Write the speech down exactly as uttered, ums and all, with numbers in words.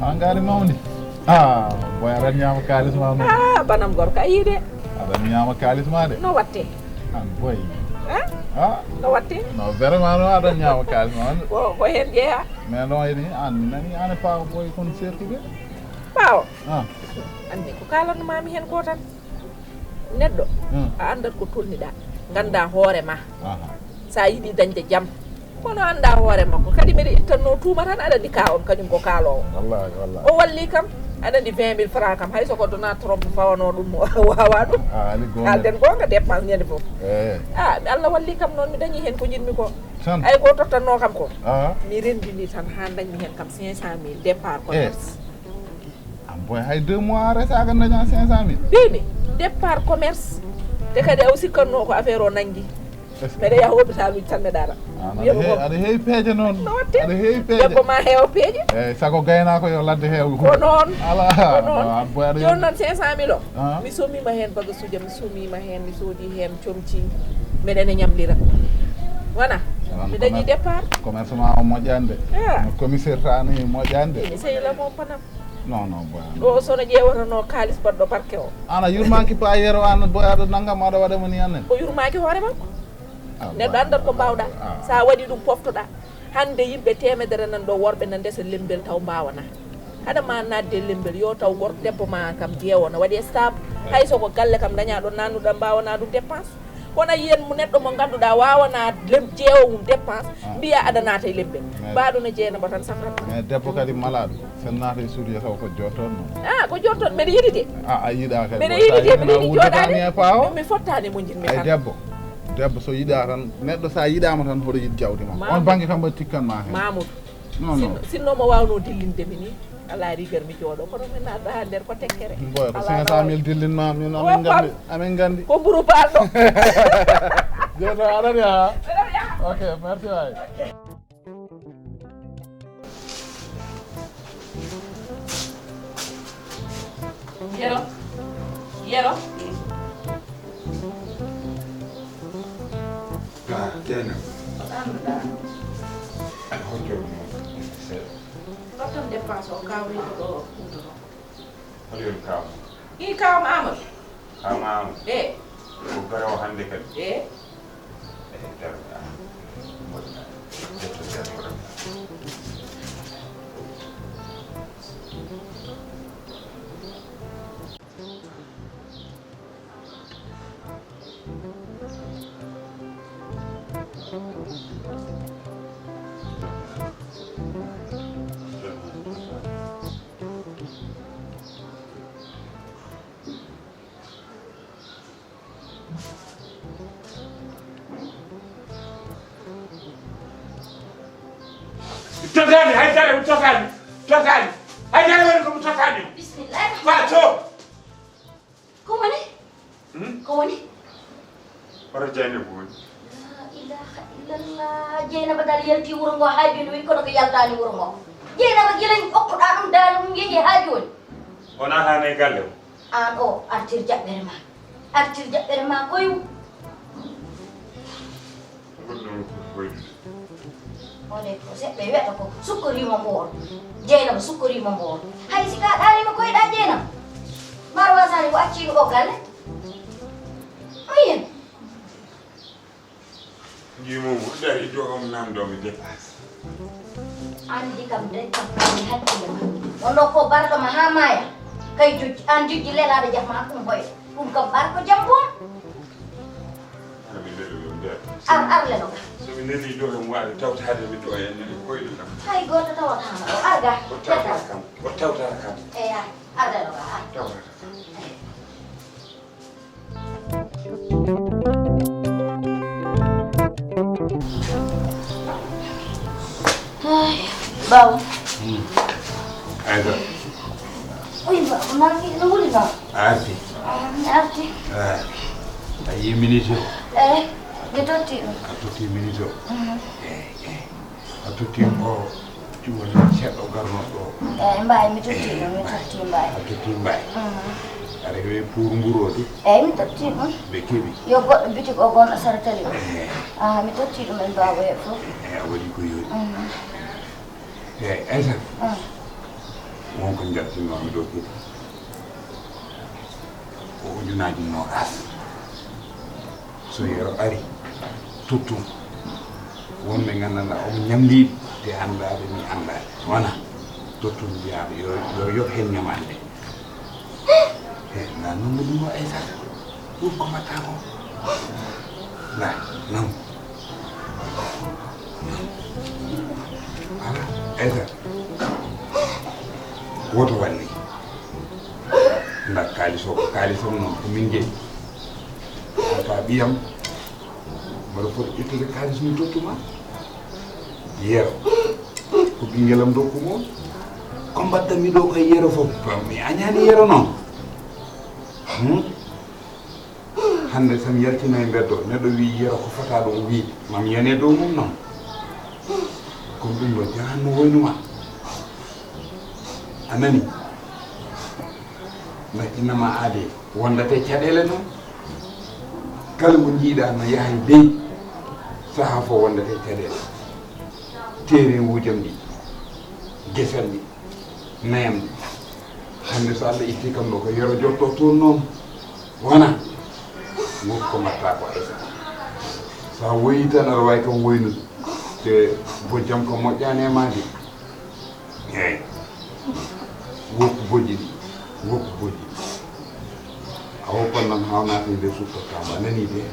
Hangaari mawni. Ah, boy, aɗa ñaama kaalis ma noon. Ah, banam gorko, a yii de. Aɗa ñaama kaalis ma de. No watte? An boy. Eh? Ah. No watte? No, vraiment, no, aɗa ñaama kaalis ma noon. Ko, ko heen jeyaa? Mais non, ini, an, mi nani, an e paawa boy, kon sertude. Paawa? Ah. Anndi ko kaalanno maami heen ko tan. Neɗɗo, hmm, a anndat ko tolniɗaa, nganndaa hoore ma. Aha. So a yiɗi dañde jam, kono anndaa hoore makko. Kadi mbiɗa ittanno tuuma tan, aɗa anndi ka on kañum ko kaaloowo. Wallaahi, wallaahi. O walli kam, aɗa anndi vingt mille francs kam, hay so ko Donald Trump fawanoo ɗum, o waawaa ɗum. Ah, ali goonga. Kaalden goonga, dépense ñande fof. Eh. Ah, Allah walli kam noon, mi dañi heen ko njiɗmi ko. Tan. Ay ko tottanno kam ko. Ah. Mi renndini tan haa dañmi heen kam cinq cent mille départ commerce. Eh. An boy, hay deux mois a resaaka dañaa cinq cent mille. Mbimi, départ commerce. Te kadi aw sikkanno ko affaire o nanngi. Est-ce que mbeɗa yaha hôpital uji tan mbeɗa ara. Ah, aɗa heewi peeje noon. No watte? Aɗa heewi peeje. Debbo ma heewa peeje. Eeyi, sago gaynaako yo ladde heew. Ko noon. Alaa. Ko noon. Jooni noon cinq cent mille o. Ah. Mi somiima heen bagasuuji am, mi somiima heen, mi soodi heen comci. Mbeɗa ene ñamlira. Wona? Mi dañi départ. Commerce ma o moƴƴani de. Ah. No commissaire ta ni moƴƴani de. Mi sehila mo panam. Non, non, boy. Ɗo sono ƴeewotono kaalis baɗɗo barke o. An a yurmaaki pa yero an boy aɗa nanga mo aɗa waɗa mo ni annen. O yurmaaki hoore makko. Ah, neɗɗo boy. Anndat ko mbaawɗa. Ah. So a waɗi ɗum poftoɗa. Hannde yimɓe teemedere nan ɗo worɓe na ndesa lembel taw mbaawana. Haɗa ma naatde lembel yo taw gorko debbo ma kam jeewo na waɗi e stable. Hay so ko galle kam daña ɗo nannuɗa mbaawana ɗum dépense. Kono a yiyan mo neɗɗo mo ngannduɗaa waawanaa lem-, jeewo mum dépense, ah, mbiya aɗa naata e lembel. Mais mbaɗo no Jeynaba tan safrata. Mais debbo kadi malaaɗo, sen naata e suudu taw ko jottoon noon. Ah, ko jottoon, mbeɗa yiɗi de. Ah, a yiɗaa kadi. Mbeɗa yiɗi de, mbiɗa yiɗi jooɗaade. E paawo. Mi fottaani mo njiɗmi ay tan. Debbo. Debbo so yiɗaa tan, neɗɗo so a yiɗaama tan hoto yiɗ jawdi ma. Mamoudou. On bannge kam mbaɗi tikkan ma heen. Mamoudou. Non, non. Sinno, sinno mo waawnoo dillinde mi ni, alaa rigar mi jooɗo, kono mi naatɗo haa nder ko tekkere. Mboy, ko cinq cent mille dillinma, min amin nganndi, amin nganndi. Ko mburu baalɗo. Jooni aɗa ari haa? Aɗa ari haa? Ok, merci waay. Yero. Yero. Ah, Jeynaba. Ko ɗaannuɗaa? Aɗa hocco ɗum seeɗa. Ɗo tan dépense o kawri ko ɗo huutoto. Holi on kaaw? Ii, kaaw ma Amadou. Kaaw ma Amadou? Eh. Ko garawo hannde kadi? Eh. Eh, darnga. Mboɗa. Ƴetta darnga. Totaani, hay dara mi totaani. Totaani. Hay dara woni ko mi totaani. Bismillah. Fatou. Ko woni? Hmm? Ko woni? Hoto Jeynaba woni? La ilaha illallah. Jeynaba dal yalti wuro ngo haa jooni, wi kono ko yaltaani wuro ngo. Jeynaba gila okkuɗaa ɗum daali mum yehi haa jooni. Wonaa haa ne galle o? Aan o, artir jaɓɓere ma. Artir jaɓɓere ma koyu. Goɗɗo o ko hoyɗude. One ko seɓɓe wiyata ko sukkorima mbool. Jeynaba sukkorima mbool. Hay si ka ɗaanima koyɗa Jeynaba. Maro wasani ko acciɗo o galle. Oyen. Jimomo dari do om nam do mi dépasse. Andi kam de kam mi hakkille ma. On ɗo ko barɗo ma haa maaya. Kay jojji, aan jojji lelaaɗo jaɓ ma ɗum hoy. Ɗum kam ɓar ko jam boom. Ar mi neli ɗum nder. Ar, ar lelo ka. So mi neli ɗo ɗum waɗi tawtaade mi ɗo e neli koyɗo kam. Hay gooto tawataama ɗo. Ar ga. O tawtata kam. O tawtata kam. Eya, ar lelo ka, ar. Tawtata kam. Ay, bawo. Hmm. Aida. Oy, bawo, nangi, no wuli, bawo? Arti. Ah, mi arti. Eh, a yi minute o? Eh, mi totti ɗum. A totti minute o? Mhm. Eh, eh. A Tottim o cuɓol seɗɗo garnoɗo. Eyi, mbaay, mi totti ɗum, mi totti mbaay. A totti mbaay. Aɗa heɓe pour mburodi? Eyi, mi totti ɗum. Ɓe keɓi? Yo goɗɗo bitik o gonɗo sara tali o. Eyi. Ah, mi totti ɗum en baaba he fof. Eyi, a waɗi ko yooɗi. Eyi, Aysata. Won ko njaltinnomi ɗo kadi. Ko ujunaaji noogas. So yero ari, tottum. Wonɓe nganndanɗaa omo ñamliiɓe, te anndaade mi anndaade. Wona tottum mbiyaɓe yo, yo yoɓ heen ñamaande. He, na nanngu ɗum o Aysata. Ɗum ko mbaɗtaa ko? Na, nanngu. Ala, Aysata. Woto walli. Nda kaalis o, ko kaalis am noon, ko min jeyi. Ka ɓiyam, mbaɗa foti ƴettude kaalis mi tottuma. Yero, ko ɓinngel am dokku mo. Ko mbaɗta mi ɗo koye yero fof, mi añaani yero noon. Hmm? Hannde so mi yaltino e mbeddo, neɗɗo wii yero ko fota ɗum wii, ma mi yane dow mum noon. Kono ɗum ɗo jahanno woynuma. A nani? Nakkinama aade wondate caɗeele noon. Kala mo njiiɗa no yahay dey, saha fof wondate caɗeele. Teerenwuujam ɗi, gesam ɗi, nayam ɗi. Hannde so Allah itti kam ɗo ko yero jotto toon noon. Wona woppu ko mbatta ko Aysata. Sa woyi tan aɗa wawi kam woynude. Te bojjam ko moƴƴani e ma de. Eyi. Woppu bojji ɗi. Woppu bojji ɗi. A woppan noon hawnata e nder suttata ma nani de.